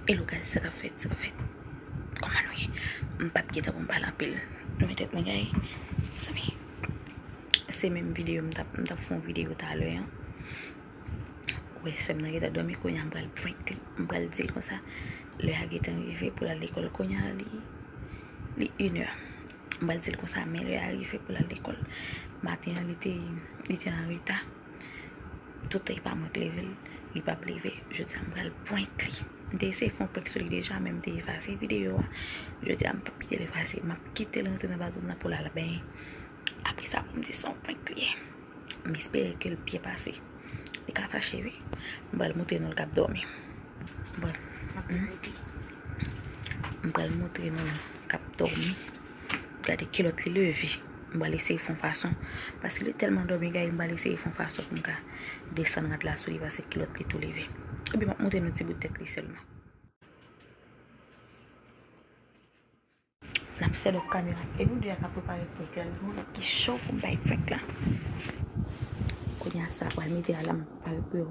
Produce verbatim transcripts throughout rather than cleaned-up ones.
Hello guys, sa k ap fèt, sa k ap fèt? Kòman nou ye? M p ap gentan pou m pale anpil. Nou wè tèt mwen gaye? Mezanmi, se menm videyo m t ap, m t ap fè yon videyo talè an. Ou wè sè m nan gentan dòmi, kounye a m pral prank li. M pral di l konsa, lè a gentan rive pou l al lekòl. Kounye a li, li inè. M pral di l konsa, men lè a rive pou l al lekòl. Maten an, li te, li te an reta. Tout tan e pa mwen k leve l, li p ap leve. Jodi a, m pral prank li. M te eseye fè yon prank sou li deja, men m te efase videyo a. Jodi a, m p ap kite l efase. M ap kite l rantre nan bazèn nan pou l al benyen. Apre sa, pou m di se yon prank li ye. M espere ke l byen pase. Li ka fache, wi. M pral montre nou l k ap dòmi. Bon. Hmm? M pral montre nou l k ap dòmi. Gade kilòt li leve. M pral eseye fè yon fason. Paske li tèlman dòmi, gaye, m pral eseye fè yon fason pou m ka desann rad la sou li, paske kilòt li tou leve. Ebyen, m ap montre nou ti bout tèt li sèlman. N ap sèt up kamera. E nou de a k ap prepare prank la. Li gon lòt ki cho pou m bay prank la. Kounye a sa pral mete alam. Pale pou yo.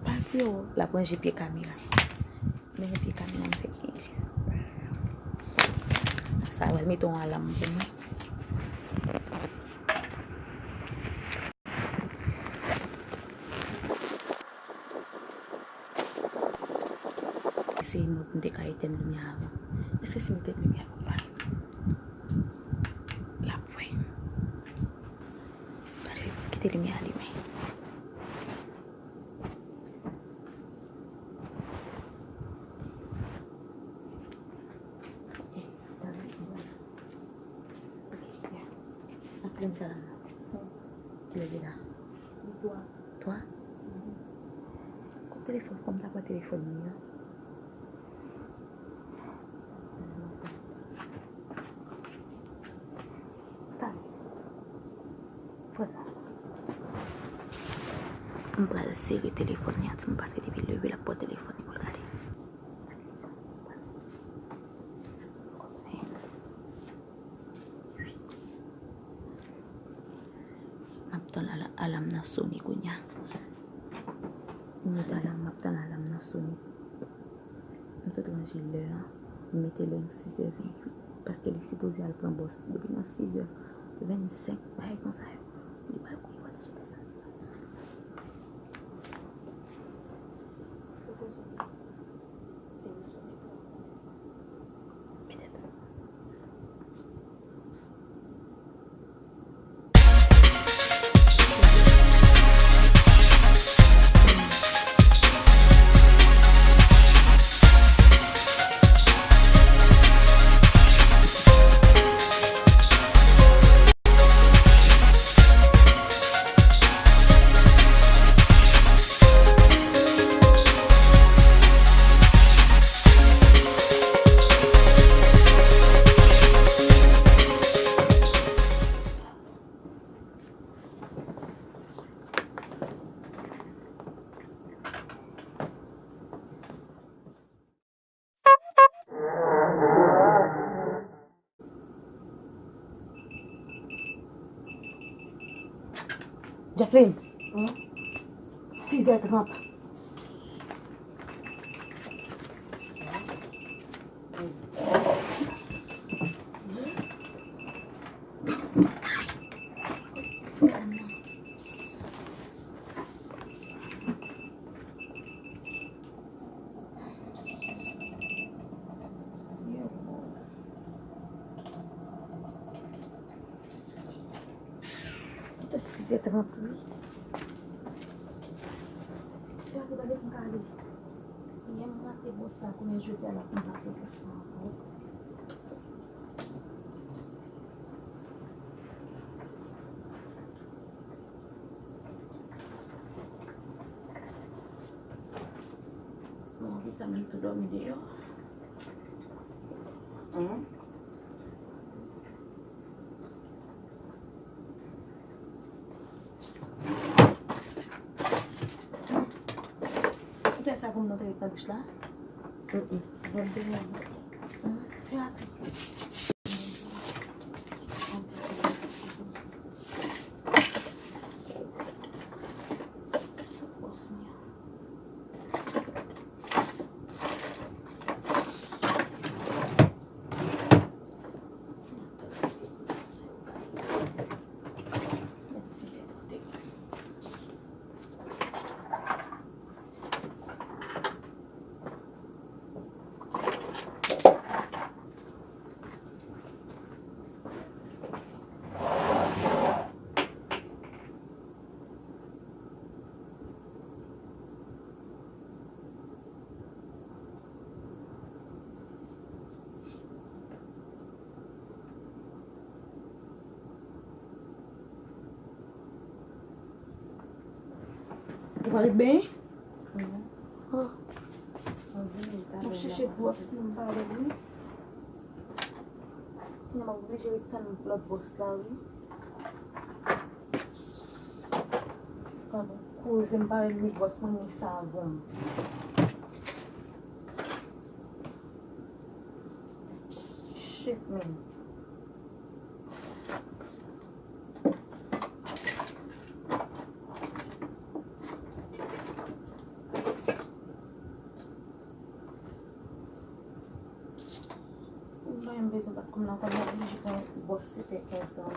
Pale pou yo. L ap ranje pye kamera. Men pye kamera m fèk gen. Sa pral mete yon alam pou mwen. Eseye mwen pou m te ka etèn limyè a avan. Èske si m etèn limyè a ou pa? L ap wè. Gade, kite limyè a limen. Ok, gade, gade. Ok, ya. Ap plen sa la. Senk. Kilè li la? Li twa. Twa? Mhm. Kot telefòn? Fò m ta pran telefòn li an. Talè. Pran sa. M pral sere telefòn li an timoun paske depi l leve l ap pran telefòn li pou l gade. M ap tann ala-, alam nan sone kounye a. M met alam, m ap tann alam nan sone. M sot ranje lè a, m mete lè nan sizè vennuit, paske li sipoze al pran bòs depi nan sizè vennsenk, bagay konsa yo. Li pral kouri pran ti chèz. Jacqueline, sizè trant. Li te sizè trant wi. Gade, gade pou m kale. Yè m rate bòs la, kounye a jodi a la pou m rate bòs la ankò. Bon, pitit sa menm tou dòmi deyò. Hum. Nan bouch la? Mm, mm. Mwen benyen. Mm, fè rapid. Ou pa ret benyen? Oh. M ap chèche bwòs pou m pale wi. Kounye a m ap oblije ret tann lòt bwòs la wi. Koze m pa renmen bwòs mwen ni savon. Shit, man. M pa menm bezwen bat kòm nan kòm nan bouji pou bòs sèt è kenz la wi.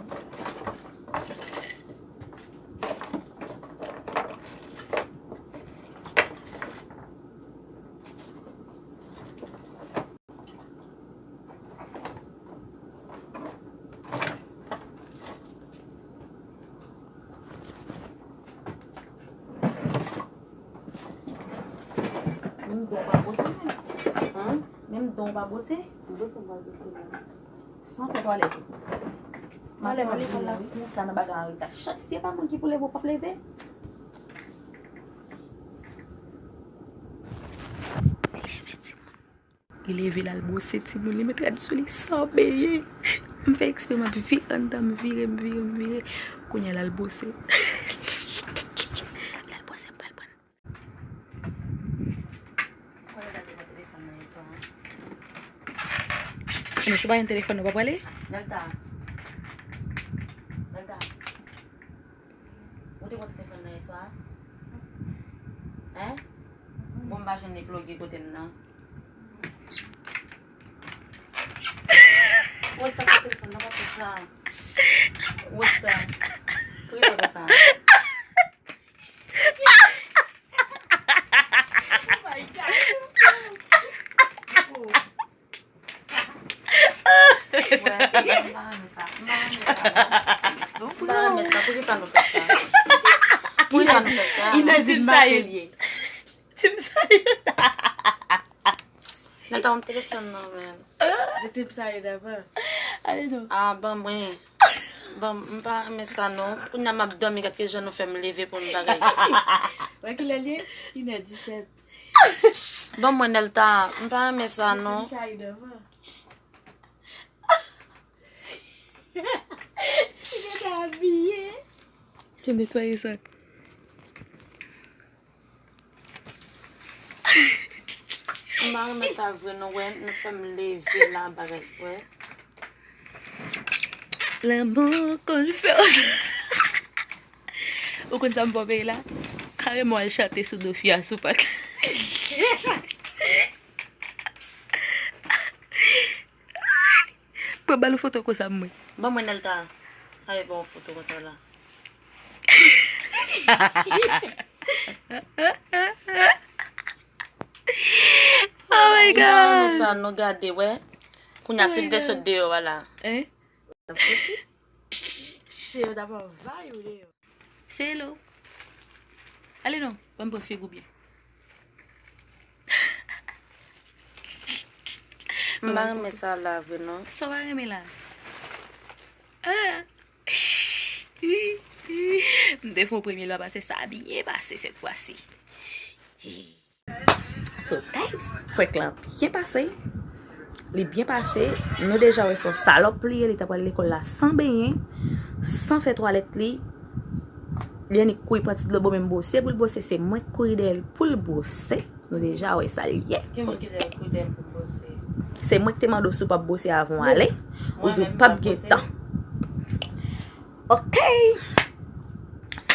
Menm don pa bwose menm. Menm don pa bwose. Bwose m pa bwose menm. San fè twalèt ou. Malè m ap lekòl la konsa nan bagay an reta. Chak si e pa moun ki pou leve ou p ap leve. Li leve timoun. Li leve l al bwose timoun. Li met rad sou li san benyen. M fè eksprè m ap vire anndan, m vire, m vire, m vire. Kounye a l al bwose. L al bwose, m pral pran. Mwen gade nan telefòn nan yè swa. Mwen se pa yon telefòn nou pa prale? Delta. Delta. Ou te pran telefòn nan yè swa? Hein? Bon, m pa jwenn li ploge kote m nan. Wè sa pou telefòn nan, pa fè sa. Wè sa. Poukisa w fè sa? Poukisa nou fè sa? Poukisa nou fè sa? Inè di m sa ye. Di m sa ye. Nan ta yon telefòn nan men. Di m sa ye davan. Ale non. Ah, ban mwen. Ban m, m pa renmen sa non. Kounye a m ap dòmi, gad ki jan nou fè m leve pou m bagay. Wè kilè l ye? Inè disèt. Ban mwen Delta, m pa renmen sa non. Sa e devan. Li gentan abiye. Te netwaye sa. M pa renmen sa vre non, wè, nou fè m leve la, bagay, wè. L'amour qu'on fait. Ou konn sa m pòpeye la? Kareman al chante sou do fi a sou pat. Pran ba l foto konsa mwen. Ban mwen Delta. Ay, ban foto konsa la. Oh my God. Sa nou gade, wè. Kounye a, si m te sot deyò a la. Hein? Che, yo t ap anvayi w deyò. Se hello. Ale non, ban m pran fig ou byen. M pa renmen sa la vre non. Sa w pa renmen la? Ah. M te fè yon premye lwa pase, sa byen pase sèt fwa si. So, guys, prank lan byen pase. Li byen pase. Nou deja wè se yon salòp li ye. Li ta pral lekòl la san benyen, san fè twalèt li. Li annik kouri pran ti dlo bò menm bwose pou l bwose, se mwen k kouri dèyè l pou l bwose. Nou deja wè sa l ye. Ki moun ki te kouri dèyè m pou m bwose? Se mwen ki te mande w si w p ap bwose avan w ale. Ou di w p ap gen tan. Ok.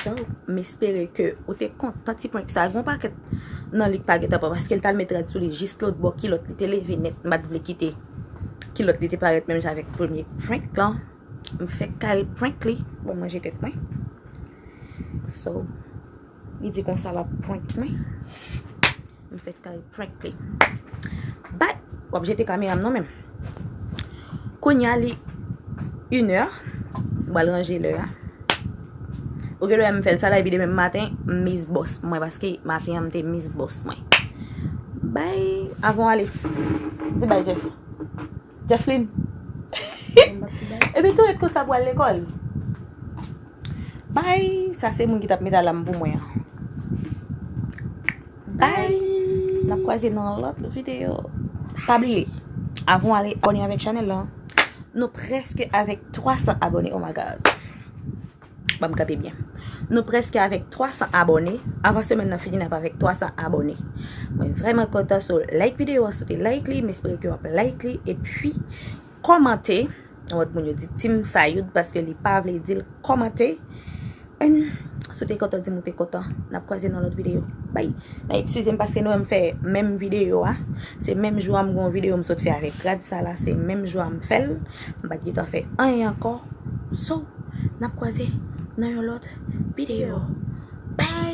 So, m espere ke ou te kontan ti prank sa. Gon pakèt nan li k pa gentan pran paske l t al met rad sou li jis lòt bò kilòt li te leve nèt. M pa t vle kite kilòt li te parèt menm jan avèk premye prank lan. M fèk kare prank li. Bon, manje tèt mwen. So, li di konsa l ap prank mwen. M fèk kare prank li. But, w ap jete kamera m non menm. Kounye a li inè. M pral ranje lè a. Ou gen lè m fè l sa la epi demen maten, m miss boss mwen paske maten an m te miss boss mwen. Bay, avan w ale. Di bay Jeff. Jefflin. Epi tou ret konsa pou al lekòl. Bay, sa se moun ki t ap met alam pou mwen an. Bay. N ap kwaze nan lòt videyo. Pa bliye, avan w ale abòne avèk chanèl lan. Nou prèske avèk twa san abòne. Oh my God. Ban m kanpe byen. Nou prèske avèk twa san abòne. Avan semèn nan fini, n ap avèk twa san abòne. Mwen vrèman kontan, so like videyo an, si w te like li, m espere ke w ap like li, epi kòmante. Yon lòt moun yo di Team Sayoud paske li pa vle di l kòmante. And si w te kontan, di m ou te kontan. N ap kwaze nan lòt videyo. Bay. Nan eskize m paske nou wè m fè menm videyo a. Se menm jou a m gon videyo m sot fè avèk rad sa la. Se menm jou a m fè l. M pa t gentan fè anyen ankò. So, n ap kwaze nan yon lòt videyo. Bay.